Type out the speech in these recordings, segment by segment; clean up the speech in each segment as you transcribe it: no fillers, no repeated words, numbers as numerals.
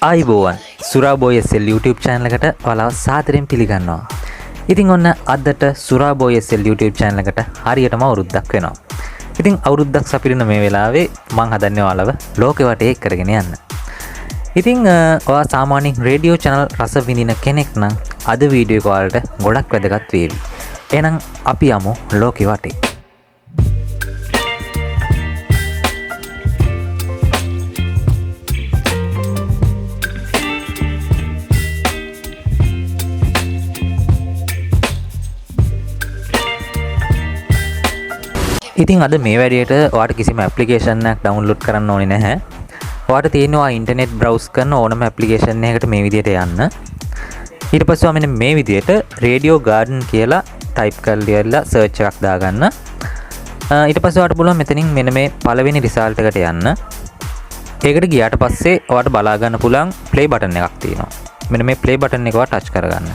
ආයිබෝවන් සුරාබෝය SL YouTube channel එකට ඔයාලව සාදරයෙන් පිළිගන්නවා. ඉතින් ඔන්න අදට සුරාබෝය SL YouTube channel එකට හරියටම අවුරුද්දක් වෙනවා. ඉතින් අවුරුද්දක් සපිරෙන මේ වෙලාවේ මං හදන්නේ ඔයාලව ලෝකෙ වටේ කරගෙන යන්න. ඉතින් ඔයා සාමාන්‍යයෙන් රේඩියෝ චැනල් රස විඳින කෙනෙක් නම් අද වීඩියෝ එක ඔයාලට ගොඩක් වැදගත් වේවි. එහෙනම් අපි යමු ලෝකෙ වටේ. ඉතින් අද මේ වැඩේට ඔයාට කිසිම ඇප්ලිකේෂන් එකක් ඩවුන්ලෝඩ් කරන්න ඕනේ නැහැ. ඔයාට තියෙනවා ඉන්ටර්නෙට් බ්‍රවුස් කරන ඕනම ඇප්ලිකේෂන් එකකට මේ විදිහට යන්න. ඊට පස්සේ ඔයා මෙන්න මේ විදිහට රේඩියෝ ගාඩන් කියලා ටයිප් කරලා ඉවරලා සර්ච් එකක් දාගන්න. ඊට පස්සේ ඔයාට පුළුවන් මෙතනින් මෙන්න මේ පළවෙනි රිසල්ට් එකට යන්න. ඒකට ගියාට පස්සේ ඔයාට බලා ගන්න පුළුවන් ප්ලේ බටන් එකක් තියෙනවා. මෙන්න මේ ප්ලේ බටන් එක ඔයා ටච් කරගන්න.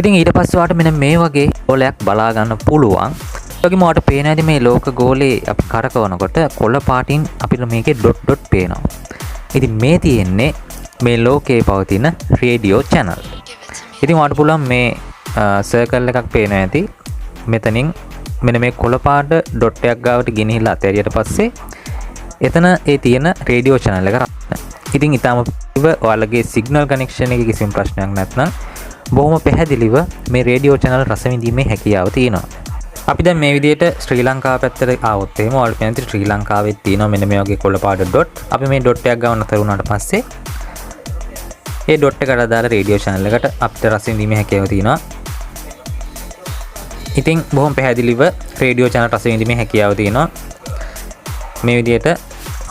ඉතින් ඊට පස්සේ ඔයාට මෙන්න මේ වගේ ගෝලයක් බලා ගන්න පුළුවන්. ඒ වගේම ඔයාට පේන ඇති මේ ලෝක ගෝලේ අපි කරකවනකොට කොළ පාටින් අපිට මේකේ ඩොට් ඩොට් පේනවා. ඉතින් මේ තියෙන්නේ මේ ලෝකේ පවතින රේඩියෝ චැනල්. ඉතින් ඔයාට පුළුවන් මේ සර්කල් එකක් පේනවා ඇති. මෙතනින් මෙන්න මේ කොළ පාට ඩොට් එකක් ගාවට ගෙනහිල්ලා අතෑරියට පස්සේ එතන ඒ තියෙන රේඩියෝ චැනල් එක රන්. ඉතින් ඊටම ඔයාලගේ සිග්නල් කනෙක්ෂන් එකේ කිසිම ප්‍රශ්නයක් නැත්නම් බොහොම පැහැදිලිව මේ රේඩියෝ චැනල් රස විඳීමේ හැකියාව තියෙනවා. අපි දැන් මේ විදිහට ශ්‍රී ලංකාව පැත්තට ආවොත් එහෙම ඔයාලට පේන විදිහට ශ්‍රී ලංකාවෙත් තියෙනවා මෙන්න මේ වගේ කොළ පාට ඩොට්. අපි මේ ඩොට් එකක් ගාව නතර වුණාට පස්සේ ඒ ඩොට් එකට අදාළ රේඩියෝ චැනල් එකට අපිට රස විඳීමේ හැකියාව තියෙනවා. ඉතින් බොහොම පැහැදිලිව රේඩියෝ චැනල් රස විඳීමේ හැකියාව තියෙනවා. මේ විදිහට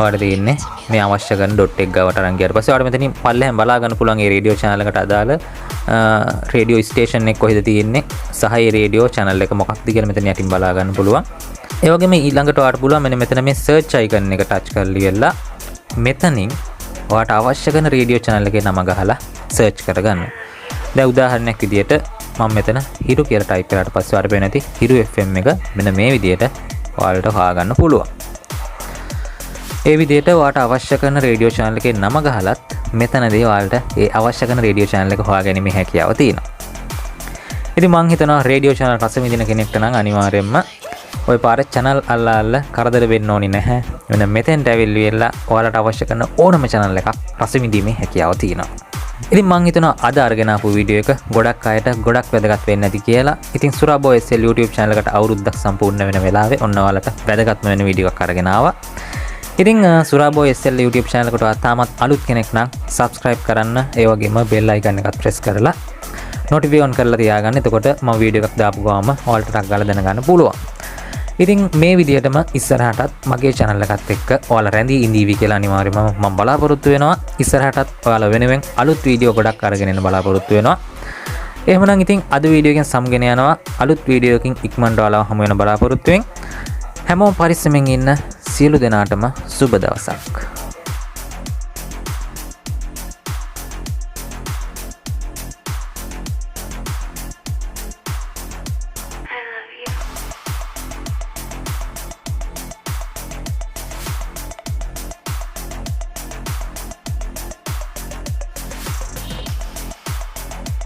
ඔයාලට තියෙන්නේ මේ අවශ්‍ය කරන ඩොට් එක ගාවට අරන් ගියාට පස්සේ ඔයාලට මෙතනින් පල්ලෙහාන් බලා ගන්න පුළුවන් ඒ රේඩියෝ චැනල් එකට අදාළ රේඩියෝ ස්ටේෂන් එක කොහෙද තියෙන්නේ සහ ඒ රේඩියෝ චැනල් එක මොකක්ද කියලා මෙතන යටින් බලා ගන්න පුළුවන්. ඒ වගේම ඊළඟට ඔයාලට පුළුවන් මෙන්න මෙතන මේ සර්ච් අයිකන් එක ටච් කරලා ඉවරලා මෙතනින් ඔයාට අවශ්‍ය කරන රේඩියෝ චැනල් එකේ නම ගහලා සර්ච් කරගන්න. දැන් උදාහරණයක් විදියට මම මෙතන හිරු කියලා ටයිප් කරාට පස්සේ ඔයාලට පේන ඇති හිරු FM එක මෙන්න මේ විදියට ඔයාලට හොයාගන්න පුළුවන්. ඒ විදියට ඔයාට අවශ්‍ය කරන රේඩියෝ චැනල් එකේ නම ගහලත් මෙතනදී ඔයාලට ඒ අවශ්‍ය කරන රේඩියෝ චැනල් එක හොයාගැනීමේ හැකියාව තියෙනවා. ඉතින් මං හිතනවා රේඩියෝ චැනල් රස විඳින කෙනෙක්ට නම් අනිවාර්යයෙන්ම ඔය පාර චැනල් අල්ල අල්ල කරදර වෙන්න ඕනි නැහැ. වෙන මෙතෙන්ට ඇවිල්ලා ඔයාලට අවශ්‍ය කරන ඕනම චැනල් එකක් රස විඳීමේ හැකියාව තියෙනවා. ඉතින් මං හිතනවා අද අරගෙන ආපු වීඩියෝ එක ගොඩක් අයට ගොඩක් වැදගත් වෙන්න ඇති කියලා. ඉතින් සුරාබෝ SL YouTube channel එකට අවුරුද්දක් සම්පූර්ණ වෙන වෙලාවේ ඔන්න ඔයාලට වැදගත්ම වෙන වීඩියෝ එකක් අරගෙන ආවා. ඉතින් සුරාබෝ SL YouTube channel එකට ඔයා තාමත් අලුත් කෙනෙක් නම් subscribe කරන්න, ඒ වගේම bell icon එකත් press කරලා notification on කරලා තියාගන්න. එතකොට මම වීඩියෝ එකක් දාපු ගමන් ඔයාලට ටක් ගාලා දැනගන්න පුළුවන්. ඉතින් මේ විදිහටම ඉස්සරහටත් මගේ channel එකත් එක්ක ඔයාලා රැඳී ඉඳීවි කියලා අනිවාර්යයෙන්ම මම බලාපොරොත්තු වෙනවා. ඉස්සරහටත් ඔයාලා වෙනුවෙන් අලුත් වීඩියෝ ගොඩක් අරගෙන එන්න බලාපොරොත්තු වෙනවා. එහෙමනම් ඉතින් අද වීඩියෝ එකෙන් සම්ගෙන යනවා. අලුත් වීඩියෝ එකකින් ඉක්මනට ඔයාලව හමු වෙන බලාපොරොත්තු වෙමින් හැමෝම පරිස්සමෙන් ඉන්න සියලු දෙනාටම සුබ දවසක්.